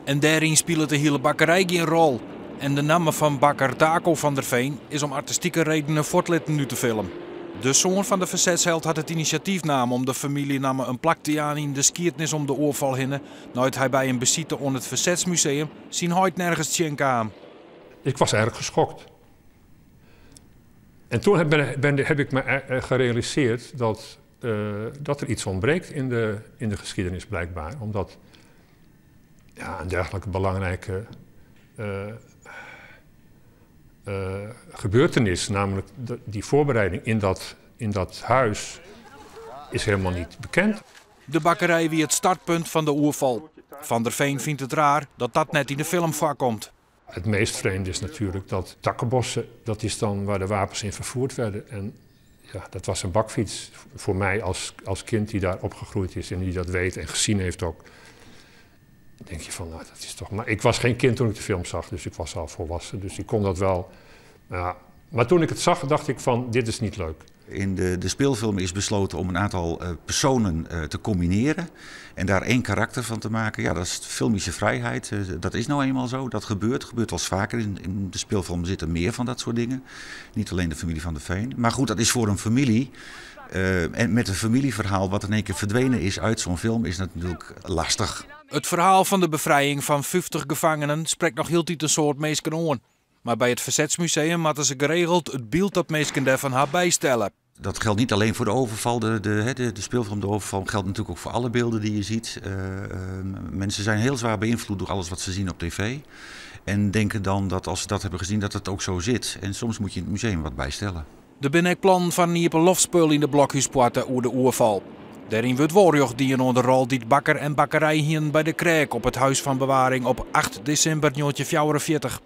En dêryn spilet de hiele bakkerij gjin rol. En de namme fan bakker Taco van der Veen is om artistike redenen fuortlitten út de film. De soan fan de fersetsheld hat it inisjatyf naam om de famyljenamme in plak te jaan yn de skiednis om de oerfal hinne, nei't hy by in besite oan it Fersetsmuseum syn heit nergens tsjinkaam. Ik was erg geschokt. En toen heb ik me gerealiseerd dat er iets ontbreekt in de geschiedenis blijkbaar. Omdat, ja, een dergelijke belangrijke gebeurtenis, namelijk die voorbereiding in dat huis, is helemaal niet bekend. De bakkerij wie it startpunt fan de oerfal. Van der Veen fynt it raar dat dat net yn de film foarkomt. Het meest vreemde is natuurlijk dat takkenbossen, dat is dan waar de wapens in vervoerd werden. En ja, dat was een bakfiets. Voor mij als kind die daar opgegroeid is en die dat weet en gezien heeft ook. Denk je van, nou, dat is toch... Maar ik was geen kind toen ik de film zag, dus ik was al volwassen. Dus ik kon dat wel. Ja. Maar toen ik het zag, dacht ik van, dit is niet leuk. In de speelfilm is besloten om een aantal personen te combineren en daar één karakter van te maken. Ja, dat is filmische vrijheid. Dat is nou eenmaal zo. Dat gebeurt. Gebeurt wel eens vaker. In de speelfilm zitten meer van dat soort dingen. Niet alleen de familie van der Veen. Maar goed, dat is voor een familie. En met een familieverhaal wat in één keer verdwenen is uit zo'n film, is dat natuurlijk lastig. It ferhaal fan de befrijing fan 50 gefangenen sprekt noch hieltyd in soad minsken oan. Mar by it Fersetsmuseum moatte se geregeld it byld dat minsken dêrfan ha bystelle. Dat geldt niet alleen voor de overval, de speelfilm De Overval geldt natuurlijk ook voor alle beelden die je ziet. Mensen zijn heel zwaar beïnvloed door alles wat ze zien op tv. En denken dan dat als ze dat hebben gezien, dat het ook zo zit. En soms moet je in het museum wat bijstellen. Der binne ek plannen foar in iepenloftspul yn de Blokhúspoarte oer de oerfal. Dêryn wurdt wol rjocht dien oan de rol dy't bakker en bakkerij hienen by de kreak op it Huis van Bewaring op 8 desimber 1944.